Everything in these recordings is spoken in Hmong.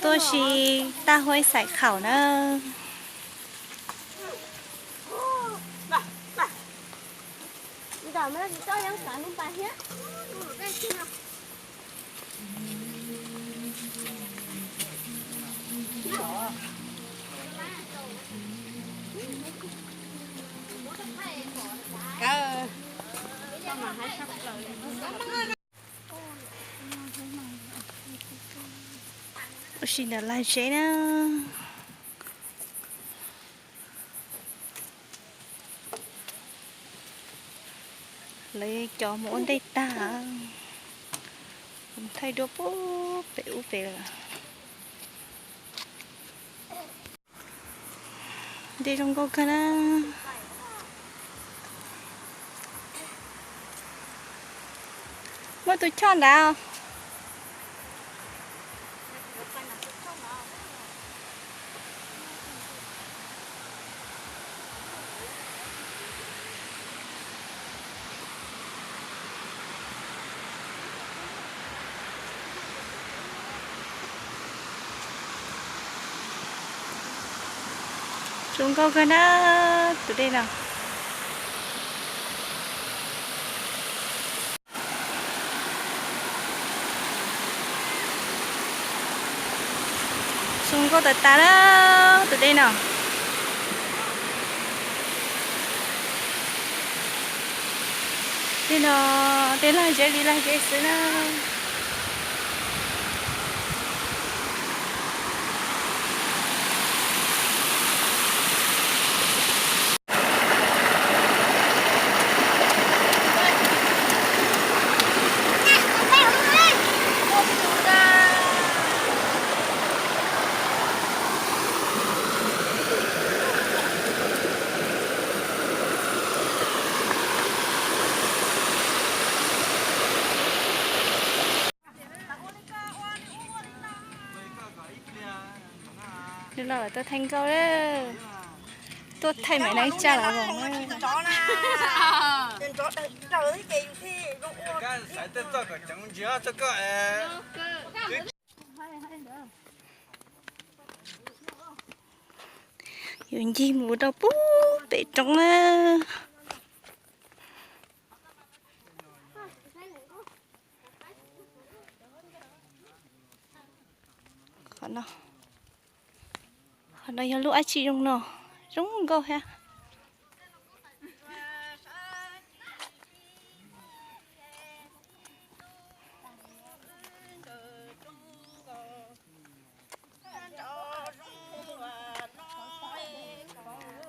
Tuaj si tag huab xaim khaum na. Ua si ntawm lag zeb na. Lawv cov mus ua ntej tag, thaij duab pub pem ub pem lawm. Ntej zoo nkauj kawg na. Muaj tus choj ntawd. Zoo nkauj kawg na tus dej no. Zoo nkauj tas tas na tus dej no. Tej no tej lag zeb li lag zeb xwb na. Hnub no lawv tuaj thaij nkauj lawm, tuaj thaij maiv neeb tsa los zoo na. Yuav ncig mus rau pub pem roob na. Qhov no, qhov no yog lub dab tsi zoo no, zoo nkauj thiab.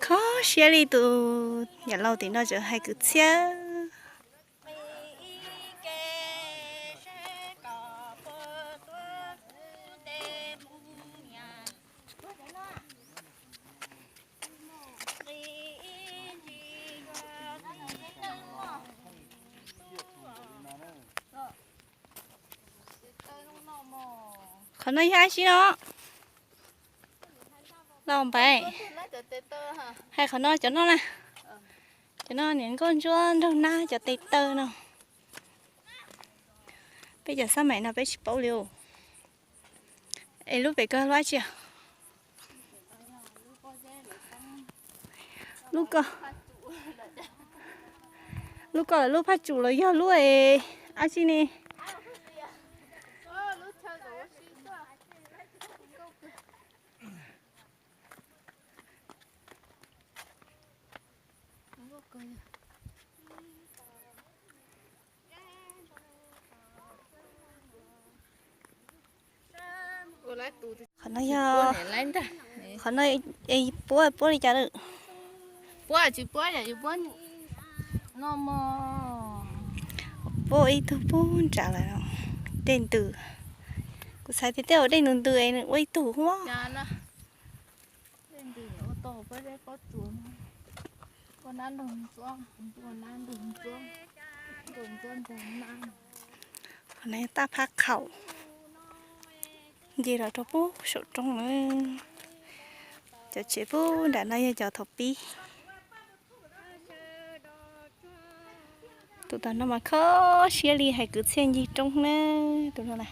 Kho siab li tus niam laus tim no tseem hais kwv txhiaj. Qhov no yog dab tsi no? Los npaim, hais qhov no cov no na. Cov no niam nkauj ntsuab nraug nab cov tes taw no. Peb cov xab maim no peb tsis paub li. Es lub pem ko lub dab tsi? Lub ko, lub ko lub phaj tsum los yog lub dab tsi ne? Qhov no yog, qhov no puab puab li cas lawm? Puab tsis puab yom, yus puab no mog. Puab ib tug pub nrad lawm. Dej ntws. Kuv xav tias tej zaum dej ntws ntws es nws ua ib tug huab. Qhov no yog taj phab khaum, nce los rau pub saum roob na. Cov tsev pub nram no yog cov thaum pib. Tus tom no mas kho siab li hais kwv txhiaj ncig roob na, tus no na.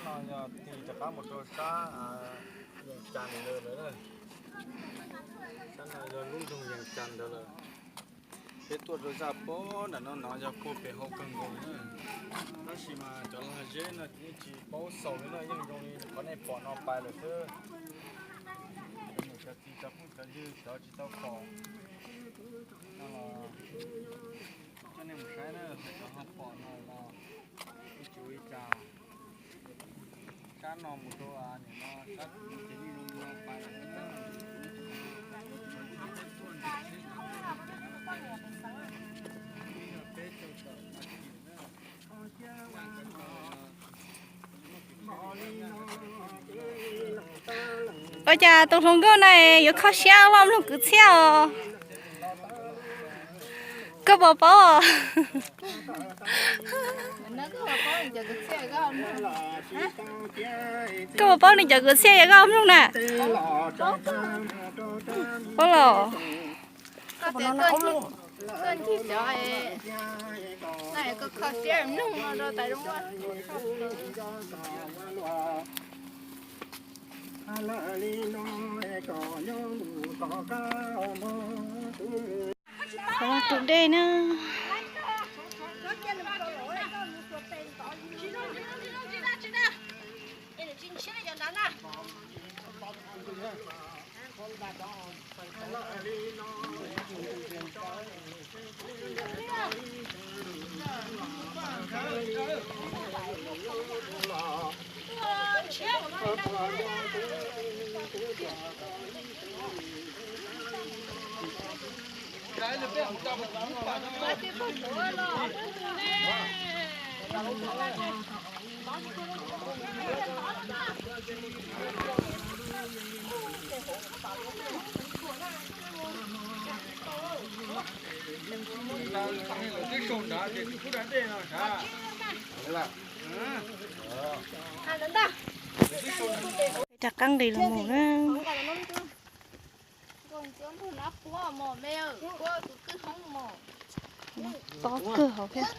No yog tig rov qab mus rau sab Yees Cas ntawd lawm. Sab no yog lub nroog Yees Cas ntawd lawm. Peb tuaj rau zaj pob nram no no yog puag pem hauv kawg nkaus na. Tab sis mas cov lag zeb no yeej tsis paub xaus li no, yeej zoo li qhov nej pom no pais lawm xwb. Cov niam cov txiv cov phooj cov ywg cov tsis tau pom no los coj nej mus saib na, cov ho pom no los ib cuv li cas. Sab no mus rau nim no sab ces yeej zoo li no pais lawm. Ua cas tus hluas nkauj no yuav kho siab loj mloog kwv txhiaj os? Koj puas paub? Koj puas paub nws cov kwv txhiaj yog koj mloog na? Paub los? Qhov no tus dej na. Rov qab nqis los mus na. Tob kawg hauv thiab.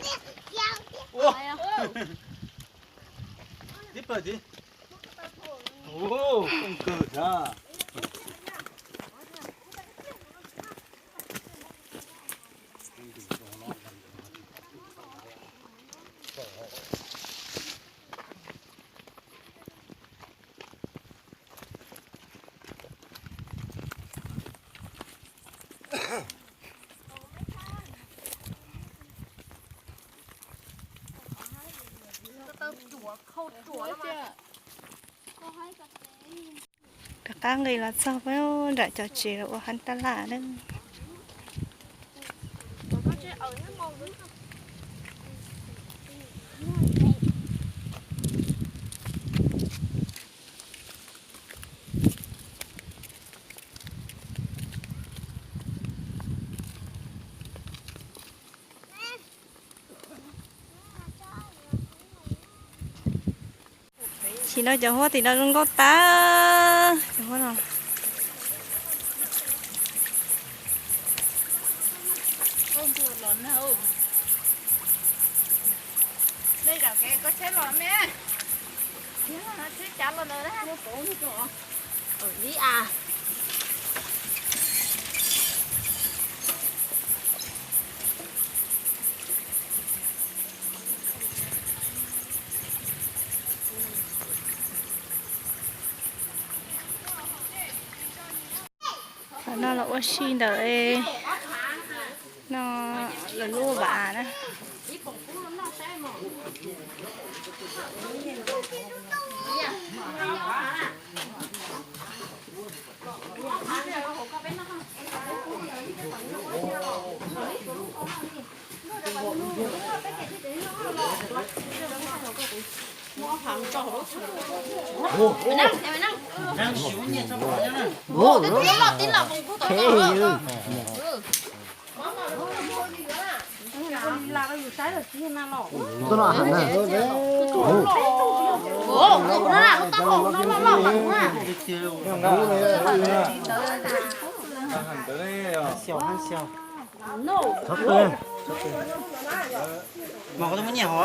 Rov qab nqis los txog peb nram cov tsev los ua hab tab laj na. Sim no cov huab tim no zoo nkauj tag cov huab no. Qhov no los ua si ntawm no, lawv lub vaj na. Mas koj twb muab nyiaj hov.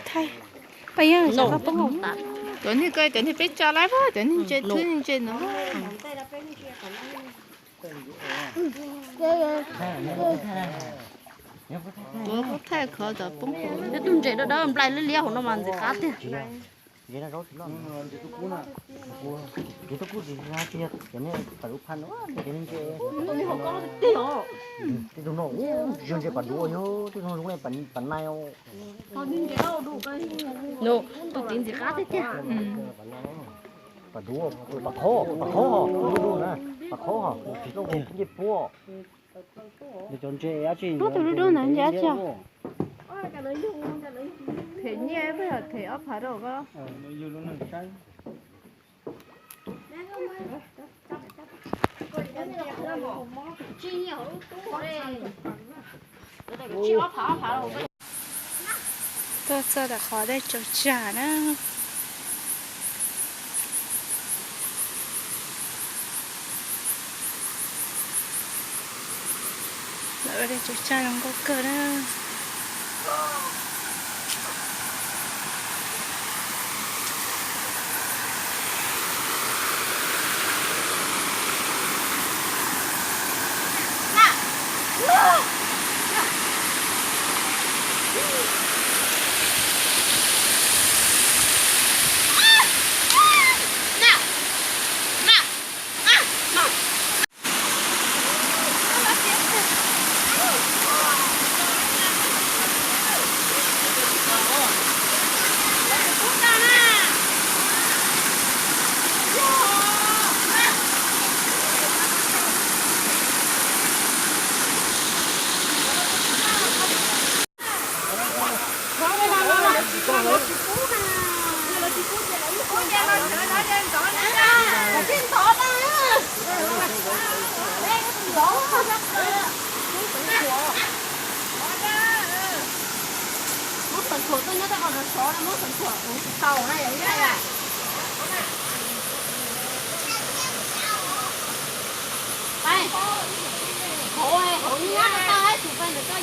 Thaij, paj yeeb, cov niag ko cov niag peb tsa laib, cov niag ntse thwb niag ntse no. Kuv kuj thaij khov cov poob. Tus ntses dawb dawb nplaig liab liab hauv no mas ntxim qab tiag. Ces no zaub tsis loj, ces tub kub tsis tiag, ces nej pam lub phaj no ces nej ntse. Tej tug no ub, yog ntse pam duav, yog tej tug no zoo li pam nai os. Tus tid ntxim qab tiag tiag. Pam duav, pam qhob, pam qhob ho, lub lub na, pam qhob ho, ncej puab. Cov ntses dab tsi, puab tus lub lub ntawd ntses dab tsi? Them nyiaj peb yog them ob phav rau ko. Tuaj txog tom qhov dej tsaus tsag na. Lawv ua dej tsaus tsag zoo nkauj kawg na. Muab feem thuam tuaj nyob tej qhov sov sov na, muab feem thuam kuv tsis tau na, yog ib yam. Hauv, hauv nyab tau ib tug pais ntawm koj.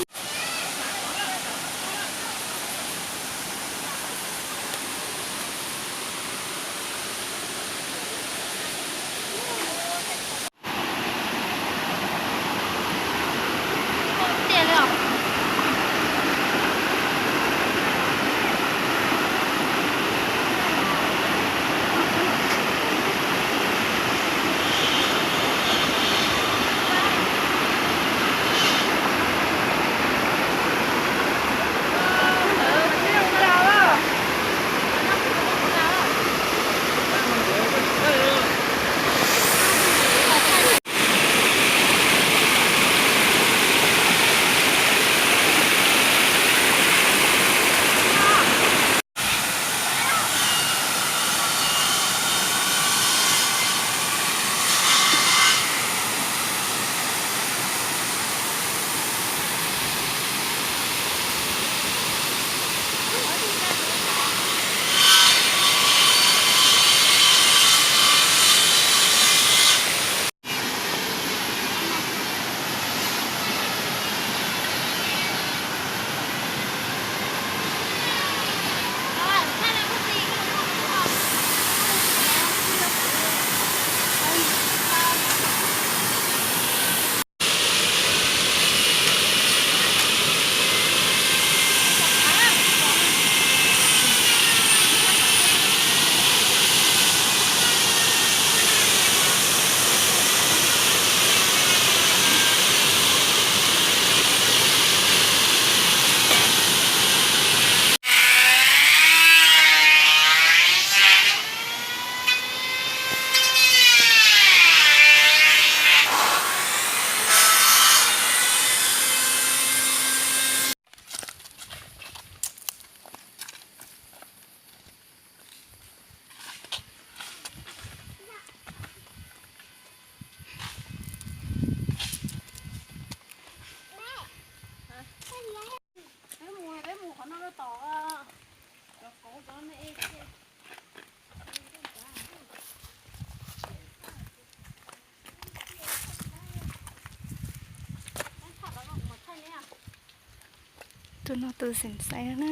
Tus no tus xeem xaiv na.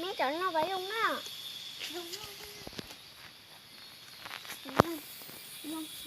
Neb cov no puas zoo na?